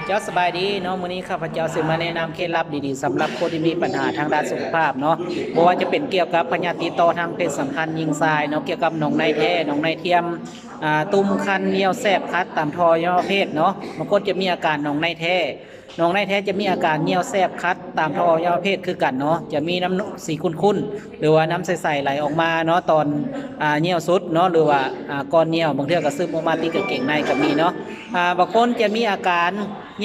ເຈົ້າສະບາຍດີເນາະ, ມື້ນີ້ຂ້າພະເຈົ້າຊິມາແນະນຳເຄັດລັບດີໆ ສຳລັບຄົນທີ່ມີບັນຫາທາງດ້ານສຸຂະພາບເນາະ, ບໍ່ວ່າຈະເປັນກ່ຽວກັບພະຍາດຕິດຕໍ່ທາງເພດສຳພັນຍິງຊາຍເນາະ, ກ່ຽວກັບໜອງໃນແທ້ ໜອງໃນທຽມ, ອ່າ ຕຸ່ມຄັນ, ຍ່ຽວແສບຄັດຕາມທໍ່ອະໄວຍະວະເພດເນາະ. ບາງຄົນຈະມີອາການໜອງໃນແທ້, ໜອງໃນແທ້ຈະມີອາການຍ່ຽວແສບຄັດຕາມທໍ່ອະໄວຍະວະເພດຄືກັນເນາະ, ຈະມີນ້ຳສີຂຸ້ນໆ ຫຼືວ່ານ້ຳໃສໆໄຫຼອອກມາເນາະ ຕອນ ອ່າ ຍ່ຽວສຸດເນາະ ຫຼືວ່າ ອ່າ ກ່ອນຍ່ຽວ, ບາງເທື່ອກໍຊຶມອອກມາຕິດກາງເກງໃນກໍມີເນາະ. ອ່າ ບາງຄົນຈະມີອາການ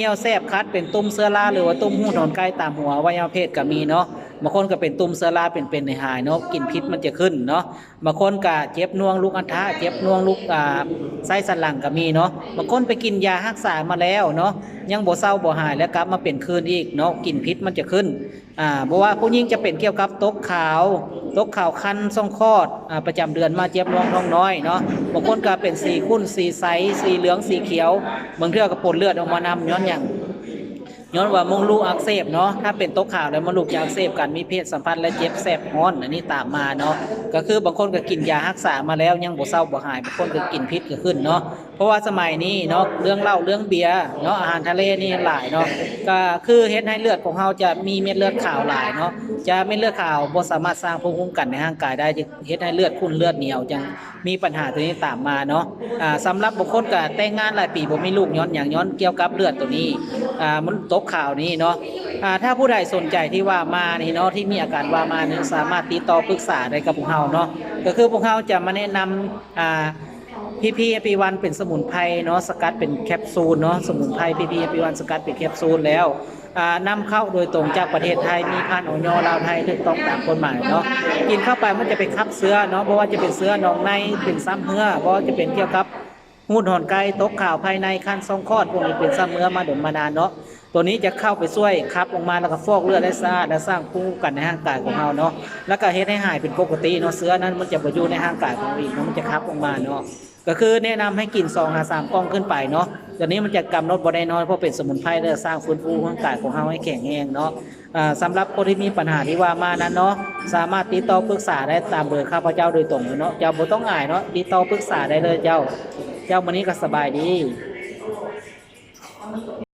ຍ່ຽວແສບຄັດ ເປັນຕຸ່ມເຊື້ອລາ ຫຼືວ່າຕຸ່ມຫູດຫອນໄກ່ຕາມຫົວອະໄວຍະວະເພດກໍມີເນາະ. ບາງຄົນກໍເປັນຕຸ່ມເຊື້ອລາເປັນໆໃຫ້ຫາຍເນາະ, ກິ່ນພິດມັນຈະຂຶ້ນເນາະ. ບາງຄົນກໍເຈັບໜ່ວງລູກອັນທະ, ເຈັບໜ່ວງລູກ ອ່າ ໄສ້ສັນຫຼັງກໍມີເນາະ. ບາງຄົນໄປກິນຢາຮັກສາມາແລ້ວເນາະ, ຍັງບໍ່ເຊົາບໍ່ຫາຍ ແລ້ວກັບມາເປັນຄືນອີກເນາະ, ກິ່ນພິດມັນຈະຂຶ້ນ. ອ່າ ບໍ່ວ່າຜູ້ຍິງຈະເປັນກ່ຽວກັບຕົກຂາວ, ຕົກຂາວຄັນຊ່ອງຄອດ, ອ່າ ປະຈຳເດືອນມາເຈັບໜ່ວງທ້ອງນ້ອຍເນາະ. ບາງຄົນກໍເປັນສີຂຸ້ນ, ສີໃສ, ສີເຫຼືອງ, ສີຂຽວ, ບາງເທື່ອກໍປົນເລືອດອອກມານຳ. ຍ້ອນຫຍັງ? ຍ້ອນວ່າມົງລູກອັກເສບເນາະ. ຖ້າເປັນຕົກຂາວແລ້ວມົງລູກຈະອັກເສບ, ການມີເພດສຳພັນແລະເຈັບແສບຮ້ອນ ອັນນີ້ຕາມມາເນາະ. ກໍຄືບາງຄົນກໍກິນຢາຮັກສາມາແລ້ວ ຍັງບໍ່ເຊົາບໍ່ຫາຍ, ບາງຄົນກໍກິ່ນພິດກໍຂຶ້ນເນາະ. ເພາະວ່າສະໄໝນີ້ເນາະ ເລື່ອງເຫຼົ້າເລື່ອງເບຍເນາະ, ອາຫານທະເລນີ້ຫຼາຍເນາະ, ກໍຄືເຮັດໃຫ້ເລືອດຂອງເຮົາຈະມີເມັດເລືອດຂາວຫຼາຍເນາະ. ຈະເມັດເລືອດຂາວບໍ່ສາມາດສ້າງພູມຄຸ້ມກັນໃນຮ່າງກາຍໄດ້, ຈະເຮັດໃຫ້ເລືອດຂຸ້ນເລືອດໜຽວ, ຈັ່ງມີບັນຫາຕົວນີ້ຕາມມາເນາະ. ອ່າ ສຳລັບບາງຄົນກໍແຕ່ງງານຫຼາຍປີບໍ່ມີລູກ ຍ້ອນຫຍັງ? ຍ້ອນກ່ຽວກັບເລືອດຕົວນີ້, ອ່າ ມັນຕົກຂາວນີ້ເນາະ. ອ່າ ຖ້າຜູ້ໃດສົນໃຈທີ່ວ່າມານີ້ເນາະ, ທີ່ມີອາການວ່າມານີ້, ສາມາດຕິດຕໍ່ປຶກສາໄດ້ກັບພວກເຮົາເນາະ. ກໍຄືພວກເຮົາຈະມາແນະນຳ ອ່າ ພີພີ ແຮັບປີວັນ ເປັນສະໝຸນໄພເນາະ, ສະກັດເປັນແຄບຊູນເນາະ. ສະໝຸນໄພ ພີພີ ແຮັບປີວັນ ສະກັດເປັນແຄບຊູນແລ້ວ, ອ່າ ນຳເຂົ້າໂດຍຕົງຈາກປະເທດໄທ, ມີຜ່ານ ອອຍ ລາວໄທ ຖືກຕ້ອງຕາມກົດໝາຍເນາະ. ກິນເຂົ້າໄປມັນຈະໄປຂັບເຊື້ອເນາະ, ບໍ່ວ່າຈະເປັນເຊື້ອໜອງໃນ, ເປັນຊຳເຮື້ອ, ບໍ່ວ່າຈະເປັນກ່ຽວກັບຫູດຫອນໄກ່, ຕົກຂາວພາຍໃນ, ຄັນຊ່ອງຄອດ, ພວກນີ້ເປັນຊຳເຮື້ອມາດົນມານານເນາະ. ຕົວນີ້ຈະເຂົ້າໄປຊ່ວຍຂັບອອກມາ ແລ້ວກໍຟອກເລືອດໃຫ້ສະອາດ ແລະ ສ້າງພູມຄຸ້ມກັນໃນຮ່າງກາຍຂອງເຮົາເນາະ, ແລ້ວກໍເຮັດໃຫ້ຫາຍເປັນປົກກະຕິເນາະ. ເຊື້ອນັ້ນມັນຈະບໍ່ຢູ່ໃນຮ່າງກາຍຂອງເຮົາອີກເນາະ, ມັນຈະຂັບອອກມາເນາະ. ກໍຄືແນະນຳໃຫ້ກິນສອງຫາສາມກ່ອງຂຶ້ນໄປເນາະ. ຕົວນີ້ມັນຈະກຳນົດບໍ່ໄດ້ນອນ, ເພາະເປັນສະໝຸນໄພ ແລະ ສ້າງຟື້ນຟູຮ່າງກາຍຂອງເຮົາໃຫ້ແຂງແຮງເນາະ. ອ່າ ສຳລັບຄົນທີ່ມີບັນຫາທີ່ວ່າມານັ້ນເນາະ, ສາມາດຕິດຕໍ່ປຶກສາໄດ້ຕາມເບີຂ້າພະເຈົ້າໂດຍຕົງເລີຍເນາະ. ເຈົ້າບໍ່ຕ້ອງອາຍເນາະ, ຕິດຕໍ່ປຶກສາໄດ້ເລີຍເຈົ້າ. ເຈົ້າ ມື້ນີ້ກໍສະບາຍດີ.